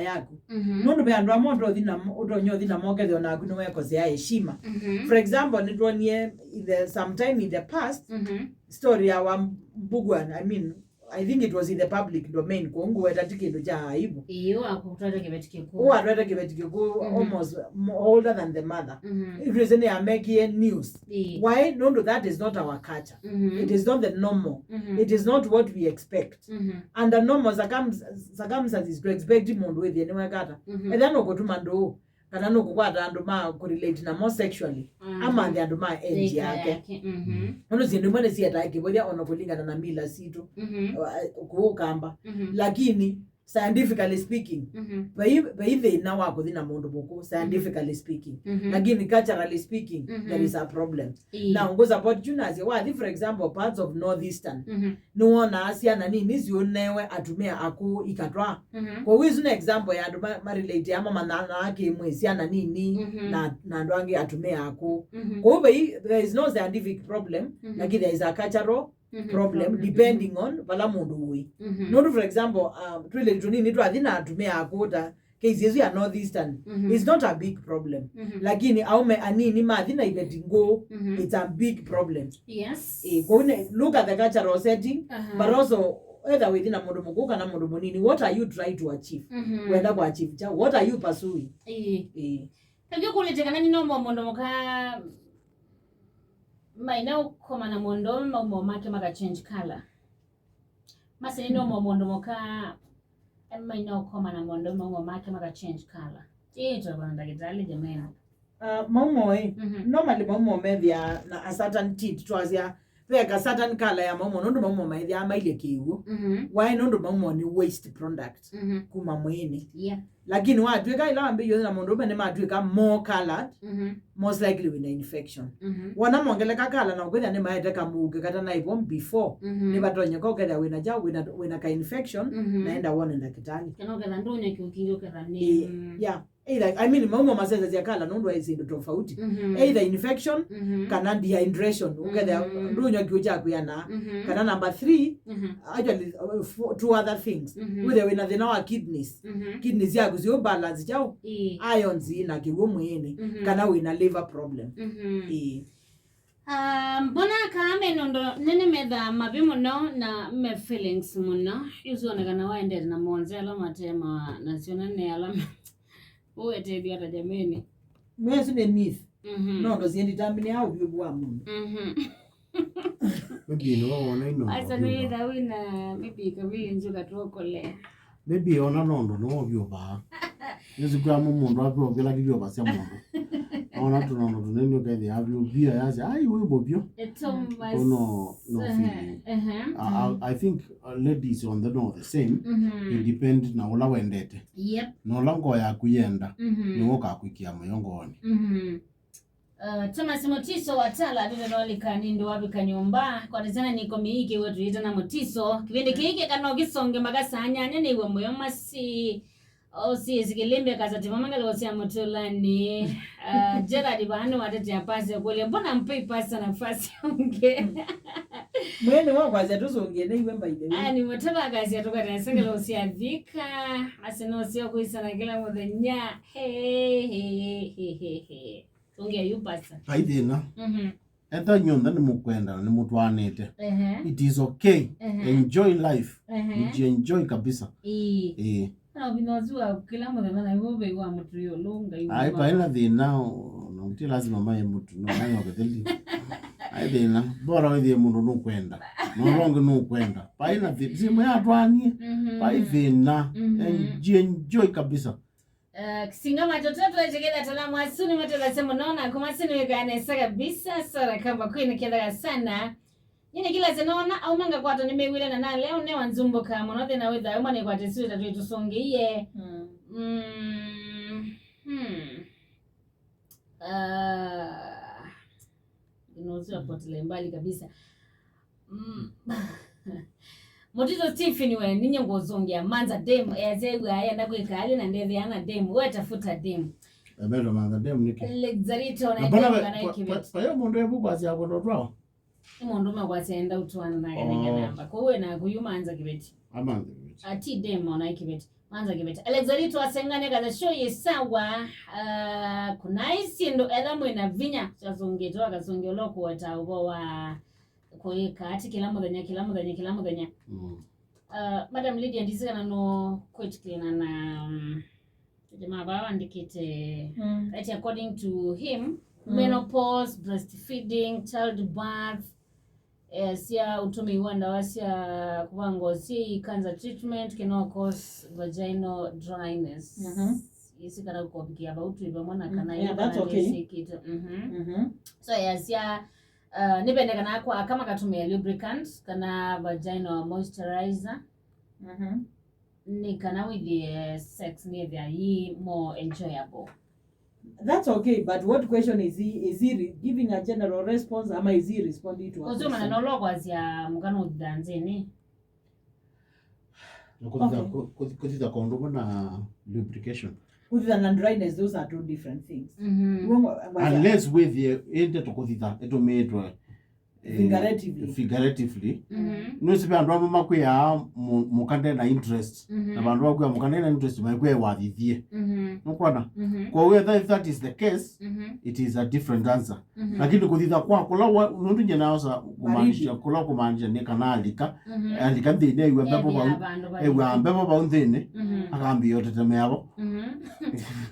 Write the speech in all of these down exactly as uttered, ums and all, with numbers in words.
yaku. Mhm. Nũndũ ve andũ amwe ũtothi namo, ũtonya ũthi namo ũkethĩa naku nĩwekosea heshima. Mhm. For example, nĩtwonie in the, sometime in the past, Mhm. story ya Wambugua, I mean, I think it was in the public domain, kũu ngũweta ti kĩndũ kya aibu. Ĩĩ, ũwatwete kĩveti kĩkũũ. Ũwatwete kĩveti kĩkũũ, Mhm. almost mo-, older than the mother. Mhm. It was nĩyamekie news. Ĩĩ. Why? Nũndũ that is not our culture. Mhm. It is not the normal. Mhm. It is not what we expect. Mhm. Under normal circum-, circumstances, to expect mũndũ wĩthĩe nĩwekata. Mhm. Ethĩa nũkũtuma ndũũ, kana nũkũkwata andũ ma kũrelate namo sexually, Mhm. amanthe andũ ma age Ĩka yake. yake, mhm. Nũndũ syĩndũ imwe nĩsietae kĩvũthya ona kũlingana na mila sitũ, Mhm. uh, kũũ Kamba. Mhm. Lakini, scientifically speaking, Mhm. vai, vai thĩna wa kũthi na mũndũ mũkũũ, scientifically speaking. Mhm. Lakini, culturally speaking, Mhm. there is a problem. Ĩĩ. Now, ngũ support you nasya, wathi, for example, parts of Northeastern, Mhm. nĩwonaa syana nini siũnewe atumĩa akũũ ikatwaa. Mhm. Kwoou ĩsu nĩ example ya andũ ma, ma relate amo manyanaa kĩmwĩĩ, syana nini, Mhm. na, na andũ angĩ atumĩa akũũ. Mhm. Kwoou vai, there is no scientific problem, Mhm. lakini there is a cultural Mhm. problem, Problem. depending on vala mũndũ ũĩ. Mhm. Nũndũ, for example, um, twĩlĩtu tũnini twathi na atumĩa akũũ ta case ĩsu ya Northeastern, Mhm. is not a big problem. Mhm. Lakini aũme anini mathi na iveti ngũũ, Mhm. it's a big problem. Yes. Eh, kwoou nĩ, look at the cultural setting, Aha. but also, either wĩthi na mũndũ mũkũũ kana mũndũ mũnini, what are you trying to achieve? Mhm. Wenda kũ achieve kyaũ? What are you pursuing? Ĩĩ. Eh. Tavyo kũlĩte kana nĩ normal mũndũ mũka maina ũkoma na mũndũ, maumo make maka change color. Masi nĩ normal mũndũ mũka maina ũkoma na mũndũ, maumo make maka change color. Ĩĩ, twĩwa na ndagĩtalĩ, jameni. Uh, maumo ĩ, Mhm. normally maumo methĩa na a certain tint, twasya, ve ka certain color ya maumo, nũndũ maumo methĩa mailye kĩw'ũ. Mhm. Why? Nũndũ maumo nĩ waste product Mhm. kuma mwĩĩnĩ. Yeah. Lakini watw'ĩka ĩla wambĩĩie na mũndũ ũme nĩmatw'ĩka more colored, Mhm. most likely wĩna infection. Mhm. Wona mongeleka color na ũkwĩthĩa nĩmaete kamũuke katanaĩvo before, Mhm. nĩvatonyeka ũkethĩa wĩna kyaũ, wĩna, wĩna ka infection, Mhm. naenda wone ndakĩtalĩ. Kana ũketha ndũnywa kĩũkingĩ ũketha nĩ, Ĩ, mm. yeah. Either, I mean, maumo masenzasya color nũndũ wa syĩndũ tofauti. Mhm. Either infection Mhm. kana dehydration. Ũkethĩa Mhm. ndũnywa kĩw'ũ kya kwĩana. Mhm. Kana number three, Mhm. actually, uh, four, two other things. Mhm. Wĩthĩa wĩna thĩna wa kidneys. Mhm. Kidneys yaku siũ balance kyaũ? Ĩĩ. Ions na kĩw'ũ mwĩĩnĩ. Mhm. Kana wĩna liver problem. Mhm. Ĩĩ. Ah, mbona kaa me nondo nene methaa mavĩ mũno na me feelings mũno. Yu sionekana waendete na monze ala matema na sionane ala me-, ũetethio ata jameni. Mwesu nĩ myth. Mhm. Nondo siendi tambini au vyuvu wa mũndũ. Mhm. Maybe nĩwe wona ino Asa nĩwĩtha wĩna maybe kavili nzuka tuokole. Maybe ona nondo nĩwe ũvyũvaa. Nĩsikwamo mũndũ avyũvĩla kĩvyũva sya mũndũ. Ona tũnondo tũnini ũkethĩa avyũvia yasya, "Ai, wĩ mũvyũ." Thomas. Ũno no feeling. Ehe. I, I, I think, uh, ladies on the, no, the same. Mhm. Independent na ũla wendete. Yep. Na ũla ngoo yaku yenda, Mhm. nĩwe ũkakwĩkĩa mũyo ngoonĩ. Mhm. Uh, Thomas Mutiso wa Tala, vivyo nolika nindi wavika nyumba. Kwa tena niko miiki wetu yitana Mutiso. Kipindi kiki kana ukisonge mpaka saa nyanya ni iwe moyo masi. Osi sikilimbe kaza tima mangalo sia mutulani. Uh, Gerard bani watete apase kule. Mbona mpei pasa nafasi unge? Mwene wa kwanza tusonge na iwe by the way. Ah, ni mutaba kazi atukata sengelo sia thika. Asino sio kuisana kila muthenya. Hey, hey, hey, hey, hey, hey. Tũngĩa yu pasta. Vai thĩna. Mhm. Ethwa nyonthe nĩmũkwenda na nĩmũtwaanĩte. Ehe. It is okay. Ehe. Enjoy life. Ehe. Mjienjoy kabisa. Ĩĩ. Ĩĩ. Na ũvina ũsu wa kĩla mũthenya na iwe ũvei wa mũtu yũlũ, Ngai. Ai, wĩma. Vai na thĩna, o-, na ti lazima maĩ mũtu, no, maĩ o kĩtheli. Ai thĩna. Bora wĩthĩe mũndũ nũkwenda. Na ũla ũngĩ nũkwenda. Vai na thĩna. Simũ yatwaanie. Mhm. Vai thĩna. Mhm. Enji-, enjoy kabisa. Uh, singa matoto twetĩkĩla tala mwasu nĩ matũlasya mũno na kuma sinu wĩkaa nesa kabisa. Sara kamba kwĩnĩkĩthaga sana. Nyine kila sinaona aumanga kwata nĩmĩwĩle na nalea ũnewa nzumbũka mũno thĩna wĩthae ũmwe nĩkwate siwĩta twĩtũsũngĩie. Mm. Mm. Hmm. Ah, nũsio potele mbali kabisa. Mm. Mutiso Stephen we, ninye ngũzũngĩa manza dem, ese yu ayenda kwĩka alĩ na ndethea na dem, we tafuta dem. Ebero manza dem nĩkĩ? Lexarito na Na mbona dem we, kana pa, pa, ikibeti. Pa yo mũndũ ebu kwasya kwenda twao? Ni mũndũ makwasya enda utwana na kene Oh. namba. Kwa we na kuyu manza kibeti. Amanza kibeti. Ati dem ona ikibeti. Anza kĩveti. Alexander twasengane kana show yĩ sawa. Uh, kuna isindu etha mwĩna vinya. Chazungitwa akazungio lo kuweta ubo wa kuika ati kila muthenya, kila muthenya, kila muthenya. Mm. Uh, Madam Lydia, ndisi kana no kwĩtĩkĩlana na, um, jamaa vaa andĩkĩte, mm, ati according to him, mm, menopause, breastfeeding, childbirth, eh, sya ũtũmĩi wa ndawa sya kũvanga ũsyai, cancer treatment, can all cause vaginal dryness. Mhm. Isi kana kũvikia vau twĩ vamwe na, mm, kana, yeah, yu that's kana okay. Nĩsyĩkĩte. Mhm. Mhm. So, yasya, uh, nĩvendekanaa kwa aka makatũmĩa lubricant kana vaginal moisturizer. Mhm. Nĩ kana wĩthĩe sex nĩthĩa yĩ more enjoyable. That's okay, but what question is he, is he re-, giving a general response, ama is he responding to a question? Ũsio maneno lo kwasya mũkana ũthitha nzĩnĩ. Na kũthitha, okay, kũ-, kũ-, kũthitha kwa ũndũ ũmwe na lubrication. Kũthitha na dryness, those are two different things. Mhm. Unless wĩthĩe ĩnde tũkũthitha ĩtũmĩĩtwe eh, figuratively. Figuratively. Mhm. Nũsĩ ve andũ amwe makwĩaa mũ-, mũka nde na interest. Mhm. Na vandũ va kwĩa mũka nde na interest, maikwĩa wathithie. Mhm. Nũkwona? Mhm. Kwoou, if that is the case, mhm, it is a different answer. Mhm. Lakini kũthitha kwa kũla wa-, nũndũ nyie naosa kũmaanisha, baridi, kũla kũmaanisha nĩ kana alika, mhm, alika nthĩnĩ, ew'a mbevo vau, ew'a mbevo vau nthĩnĩ, mhm, akambia ũtetemea vo. Mhm.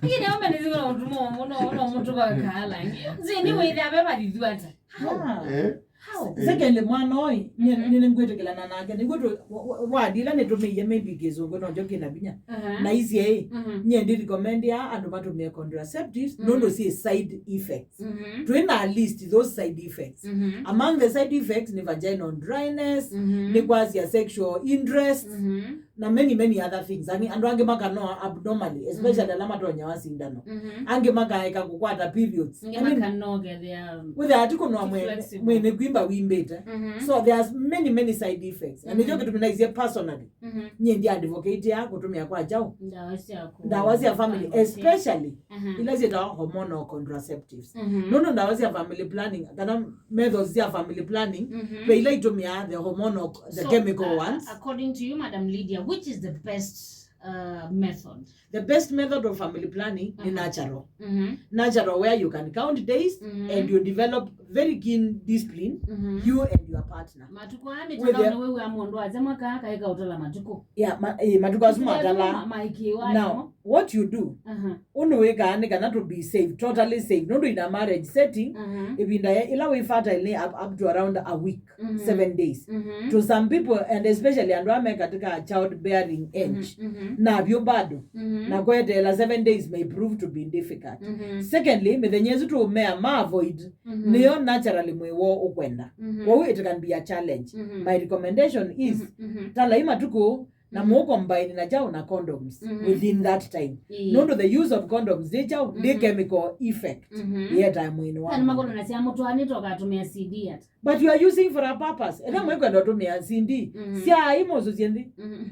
Lakini ome nĩzĩkona ũtũmo mũno, no mũtũka kala. Nzĩnĩ wĩthĩa ve vathithu ata? How? Eh? How? Eh. Secondly, mwana ũyũ, nye, mhm, nĩ, nĩngwĩtĩkĩlana nake. Nĩguo tũ-, wa-, wa-, wadila nĩtũmĩie maybe kĩsũngũ nonjo kĩna vinya. Aha. Na isyĩ, mhm, nye ndi recommend ya andũ matũmĩe contraceptives, mhm, nũndũ syĩ side effects. Mhm. Twĩ na list those side effects. Mhm. Among the side effects nĩ vaginal dryness, mhm, nĩ kwasya sexual interest, mhm. Na many, many other things. Angĩ, andũ angĩ makanoa abnormally, especially, mhm, ala matonyawa sindano. Mhm. Angĩ makaeka kũkwata periods. Angĩ, I mean, makanogethea wĩthĩa ati kũnoa mwĩ-, flexible. Mwĩĩ nĩ kwimba wimbĩte. Mhm. So there are many, many side effects. Na nĩkyo, mhm, kĩtumi naisye personally. Mhm. Nyie ndi advocate ya kũtũmĩa kwa kyaũ? Ndawa sya kũ-, ndawa sya family, kũpanga ũsyai. Especially, mhm, ila syĩtawa hormonal contraceptives. Mhm. Nũndũ ndawa sya family planning, kana methods sya family planning, mhm, ve ila itũmĩaa the hormonal, the, so, chemical, uh, ones. According to you, Madam Lydia, which is the best, uh, method? The best method of family planning nĩ, mhm, natural. Mhm. Natural, where you can count days, mhm, and you develop very keen discipline, mhm, you and your partner. Matukũ aa, with the, mĩtandaonĩ wĩw'aa mũndũ asya mwaka aka eka ũtala matukũ. Yeah, ma-, eh, matukũ asu matala. Ma-, maikĩwa. Now, what you do, aha, ũndũ wĩkaa nĩ kana to be safe, totally safe. Nũndũ in a marriage setting, aha, ĩvinda ya, ĩla wĩ fertile nĩ up, up to around a week, mhm, seven days. Mhm. To some people, and especially andũ aa me katika childbearing age, mhm, mhm, navyo bado, mhm, na kweteela seven days may prove to be difficult. Mhm. Secondly, mĩthenya ĩsu tũũmea ma avoid, mhm, nĩyo naturally mwĩĩ woo ũkwenda. Mhm. Kwoou it can be a challenge. Mhm. My recommendation is, mhm, mhm, talai matukũ, na, mhm, mũũ combine na kyaũ? Na condoms, mhm, within that time. Ĩĩ. Nũndũ the use of condoms ndĩ kyaũ? Ndĩ, mhm, chemical effect, mhm, yetae mwĩĩnĩ wa mũndũ. Na nĩmakwona na sya mũtwaanĩte ũkatũmĩa C D ata? But you are using for a purpose. Ethĩa, mhm, mwĩkwenda ũtũmĩa C D, mhm, syaai mũsũsye nthĩ. Mhm.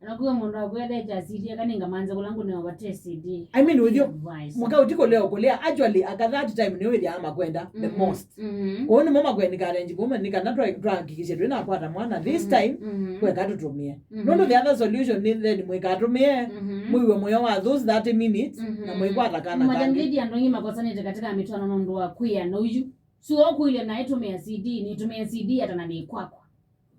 Nakuo mũndũ akwethetya C D, akaninga manze kũla ngũneo vate C D. I mean, with you, advice. Mũka ũtikũlea ũkũlea, actually, aka that time nĩyo wĩthĩaa makwenda the, mhm, most. Mhm. Kwoou nĩmo makwendika arrange kuma nĩ kana twa-, twahakikishe twĩnakwata mwana this, mhm, time, mhm, kweka tũtũmĩe. Mhm. Nũndũ the other solution nĩ then mũikatũmĩe, mhm, mũiwe mũyo wa those thirty minutes, mhm, na mũikwata kana. Madam kangĩ. Lydia, andũ aingĩ makosanĩte katika mĩtwaano nũndũ wa kwĩana ũyu. So, ũkũilye naĩ tũmĩa C D, nĩtũmĩa C D ata na nĩ kwakwa?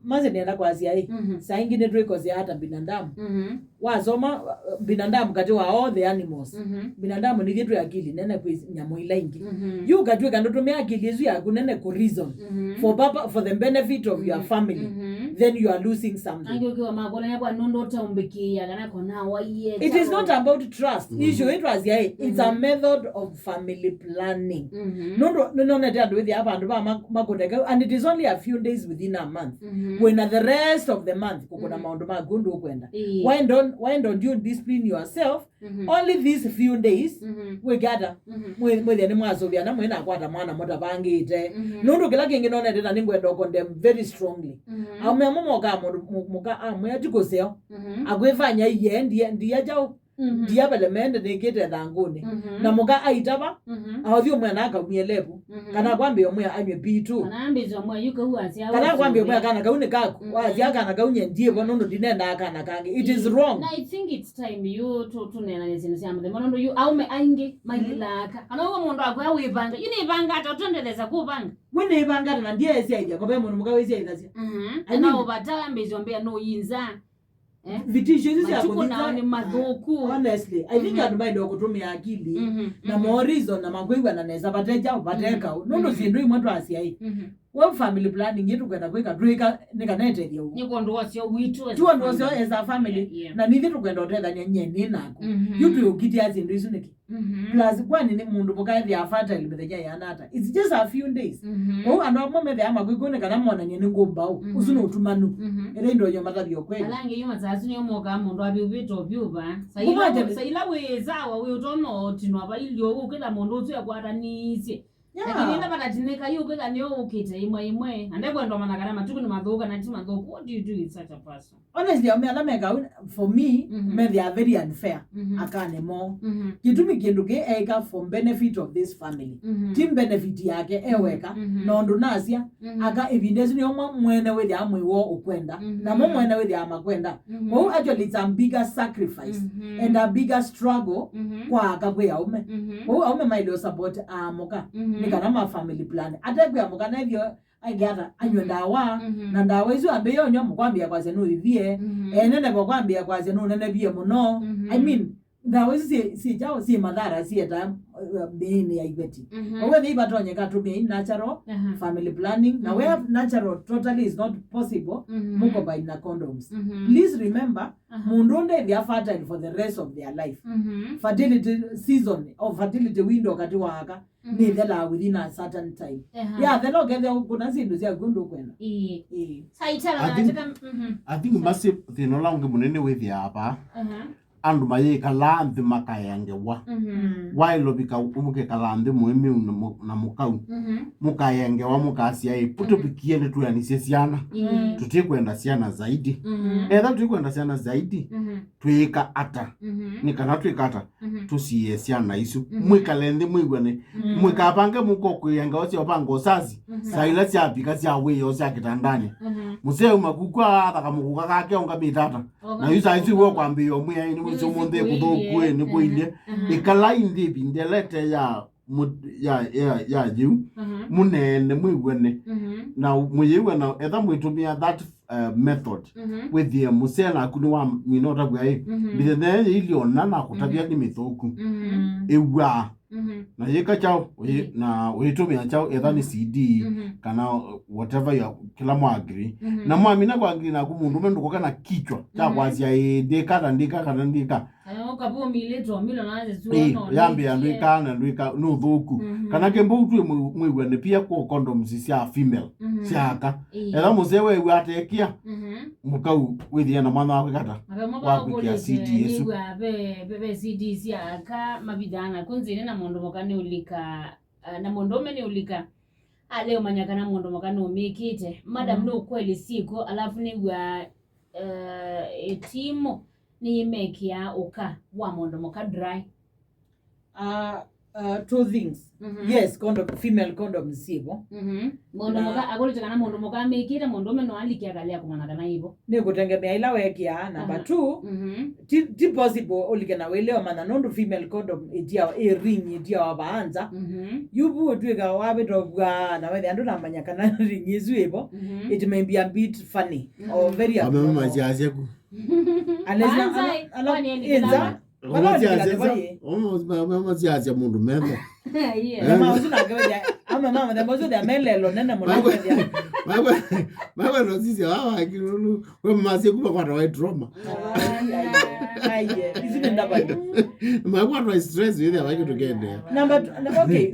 Masi nĩenda kwasya ĩ, mhm, saa ingĩ nĩtwĩkosea ata binadamu. Mhm. Wasoma, uh, binadamu katĩ wa all the animals. Mhm. Binadamu nĩthyĩ twĩ akili nene kwĩ nyamũ ila ingĩ. Mhm. Yu ũkatw'ĩka ndũtũmĩa akili ĩsu yaku nene kũ reason, mhm, for papa, for the benefit of your, mhm, family, mhm, then you are losing something. Angĩ ũkĩwa makũlanya kwa nũndũ ũtaumbĩkĩĩa kana kona waiye. It is not about trust. Mhm. Issue ĩtwasya ĩ, it's a, mhm, method of family planning. Mhm. Nũndũ nĩnonete andũ wĩthĩa vandũ va ma-, makũneka, and it is only a few days within a month. Mhm. Wĩna the rest of the month kũkũna, mhm, maũndũ maku ũndũ ũkwenda. Ĩĩ. Why don't, why don't you discipline yourself, mhm, only these few days? Mhm. Wĩke ata? Mhm. Mwĩ-, mwĩthĩa nĩmwasũvĩana mwĩnakwata mwana mũtavangĩte. Mhm. Nũndũ kĩla kĩngĩ nonete na nĩngwenda condemn very strongly. Mhm. Aume amwe mokaa mũndũ, mũ-, mũka amwĩa ti kũseo. Mhm. Akwĩfanya iye ndiye, ndiye kyaũ? Mhm. Ndiavale mende nĩkĩte thangũnĩ. Mhm. Na mũka aitava, mhm, aothi ũmwe na akaumie levu. Mhm. Kana akwambĩa ũmwe anywe P two. Kana ambĩte ũmwe yu kau asya kana akwambĩa ũmwe kana kau nĩ kaku. Mhm. Wasya kana kau nye ndiĩvo nũndũ ndinendaa kana kangĩ. It is wrong. Na I think it's time yu tu-, tũneenanie syĩndũ sya mũthemba nũndũ yu aume aingĩ maililaa aka. Kana ũguo mũndũ akwĩa wĩvanga. Yu nĩvanga ata ũtendethesa kũvanga? We nĩvanga ata na ndieesyaithya, ko ve mũndũ mũka wĩsyaithasya. Mhm. I mean, na ũvata ambĩte ũmbĩa nũyinza. Eh? Vitisho isu sya matukũ nao nĩ mathũku. Honestly, I think, mhm, andũ maĩle kũtũmĩa akili, mhm, na, mhm, mo reason na makwĩw'ana nesa vate kyaũ, vate, mhm, kaũ. Nũndũ, mhm, syĩndũ imwe twasya ĩ. Mhm. We family planning ĩ tũkwenda kwĩka, twĩka nĩ kana ĩtethya ũũ. Nĩ kwondũ wasyo witũ as a family. Ti wondũ wasyo as a family. Yeah, yeah. Na nithyĩ tũkwenda ũtethany'a nyie nĩ naku. Mhm. Yu twĩũkitĩa syĩndũ isu nĩkĩ? Mhm. Plus, kwani nĩ mũndũ mũka ethĩaa fertile mĩthenya yĩana ata? It's just a few days. Mhm. Kwoou andũ amwe methĩaa makwĩkw'ũ nĩ kana monany'e nĩ ngũmbaũ. Mhm. Ũsu nĩ ũtumanu. Mhm. Ĩla indo yo matavya ũkweli. Ala angĩ yu masaa asu nĩo mokaa mũndũ avyũvĩte ũvyũva. Sa ila, sa ila wĩ sawa, wĩ ũtonya ũtinwa vailyo ũkĩla mũndũ ũsu ekwatanĩisye. Yeah. Lakini ĩla vatatinĩka yu ũkwĩka nĩ ũkĩte imwe imwe. Na ndekwenda ũmanya kana matukũ nĩ mathũku kana ti mathũku. What do you do with such a person? Honestly, aume ala meka, for me, mhm, methĩaa very unfair, mhm, akane mo. Mhm. Kĩtumi kĩndũ kĩ eĩka for benefit of this family. Mhm. Ti benefit yake eweka, mhm, na ũndũ nasya, mhm, aka ĩvinda ĩsu nĩyo mwa-, mwene wĩthĩaa mwĩ woo ũkwenda, mhm, namo mwene wĩthĩaa makwenda. Mhm. Kwoou actually it's a bigger sacrifice, mhm, and a bigger struggle, mhm, kwa aka kwĩ aume. Mhm. Kwoou aume maĩle support amũka, mhm, nĩ kana ma family plan. Ate kwĩ amũka nethio aingĩ ata anywe, mhm, ndawa, mhm, na ndawa isu ambĩĩa ũnywa mũkwambĩa kwasya nũivie, mhm, eneneva kwambĩa kwasya nũnenevie mũno. Mhm. I mean, ndawa isu syĩ, syĩ kyaũ, syĩ mathara, syĩetaa, uh, mĩĩnĩ ya iveti. Mhm. Ũwethe ivatonyeka tũmĩei natural, aha, family planning, na, mhm, where natural totally is not possible, mhm, mũkombaini na condoms. Mhm. Please remember, aha, mũndũ ndethĩa fertile for the rest of their life. Mhm. Fertility season or fertility window kati wa aka, mhm, nĩthelaa within a certain time. Aha. Yathela ũkethĩa ũkũna syĩndũ syaku ũndũ ũkwenda. Ĩĩ. Ĩĩ. Saitala I think, nataka, mhm. I think masi thĩna ũla ũngĩ mũnene wĩthĩaa vaa. Aha. Andũ mayĩkalaa nthĩ makaea ngewa. Mhm. Mm. Waĩlovika mũkĩkalaa nthĩ mũĩmĩu na mũ-, na mũkau. Mhm. Mũkaea ngewa mũkasya ĩ, mhm, tũvikie nĩtwĩanĩsye syana. Ĩĩ. Tũtikwenda syana zaidi. Mhm. Etha tũtikwenda syana zaidi, mhm, twĩĩka ata? Mhm. Nĩ kana twĩka ata? Mhm. Tũsiĩe syana isu. Mhm. Mwĩkale nthĩ mwĩw'ane. Mhm. Mũikapange mũko kwĩa ngewa sya ũvanga ũsasi. Mhm. Saa ila syavika sya wĩoo sya kĩtandanĩ. Mhm. Mũsee uma kukwa athaka mũkũka kake ũngamĩte ata? Na yu saa isu iwe kwambĩĩa ũmwĩa, "Ĩ, nĩ wĩsĩ ũmũnthĩ kũthũku, ĩ, nĩ kũilye." Mhm. Ĩkalai nthĩ ĩvinda ĩla ĩte ya mũ-, ya, ya, ya yĩu. Mhm. Mũneene mwĩw'ane. Mhm. Na mũyĩw'ana etha mwĩtũmĩa that, uh, method. Mhm. Wĩthĩe mũsee naku nĩwamina ũtavw'a ĩ. Mhm. Mĩthenya ĩyo yĩilyĩ ona nakũtavya, mhm, nĩ mĩthũku. Mhm. Ĩw'aa. Mhm. Na yĩka kyaũ, ũyĩ-, mhm, na ũyĩtũmĩa kyaũ, etha nĩ, mhm, C D, mhm, kana, uh, whatever you are, kĩla mwa agree. Mhm. Na mwamina kwa agree naku mũndũme ndũkũka na kichwa kya, mhm, kwasya, "Ĩĩ, ndĩka na ndĩka kana ndĩka." Kana ũkavũmĩlĩtwe milo na nzĩ. Ĩĩ, ũyambĩa ndwĩka na ndwĩka nĩ ũthũku. Mhm. Kana kĩmbou twĩ mwĩ-, mwĩw'ane pia kwa condoms sya female, mhm, sya aka. Ĩĩ. Etha mũsee weew'a atekĩa, mhm, mũkau wĩthĩe na mwana waku kata wa kwĩkĩa C D ĩsu. Nĩw'a ve, ve, ve C D sya aka mavithaa na kũnzĩnĩ na mũndũ mũka nĩ ũlika, ah, na mũndũme nĩ ũlika. Aleo manya kana mũndũ mũka nũmĩkĩte. Madam, mhm, nĩ ũkweli syĩko, alafu nĩw'a, eh, ĩtimũ nĩyĩmekĩaa ũka wa mũndũ mũka dry. Uh, uh, two things. Mhm. Yes, condom, female condoms syĩvo. Mhm. Mũndũ mũka akũlĩte kana mũndũ mũka amĩkĩte, mũndũme no alike akalea kũmanya kana ĩvo. Nĩ kũtengemea ila wekĩaa. Number, aha, two, mhm, ti, ti possible ũlike na wĩleo mana nũndũ female condom ĩtiawa, ĩ ring ĩtiawa vaanza. Mhm. Yu vu ũtwĩka wavĩta ũvwaa na wethe andũ namanya kana ring ĩsu ĩvo. Mhm. It may be a bit funny or, mhm, very abnormal. Amema masiasya ku. Unless na, ala, ala, kwani ĩndĩ inza, kĩlama? Vala ũlikĩla nĩ vaĩ. Masiasya mũndũ metho. Yeah. Na maũsu nake wethe, ama mama, the most of them melelo nene mũno. Mawe, mawe, mawe no sisi hawa akilulu. We mama sie kuma kwa tawa trauma. Ai, ai, ai, isu nĩ ndabayo. Mawe kwa stress, wethe hawa kitu kende. Number two, na, okay,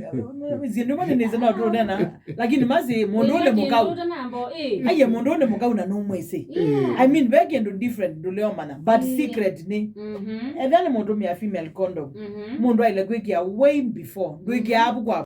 isu ndio mwana nĩsema tu nena. Lakini masi, mũndũ ũyũ nĩ mũkau. Aiye, mũndũ ũyũ nĩ mũkau na nũmwĩsĩ. Yeah. I mean, ve kĩndũ different ndũleomana, but, yeah, secret nĩ. Mhm. Etha nĩ mũndũ mĩa female condom. Mhm. Mũndũ aile kwĩkĩa way before. Ndwĩkĩa avu kwa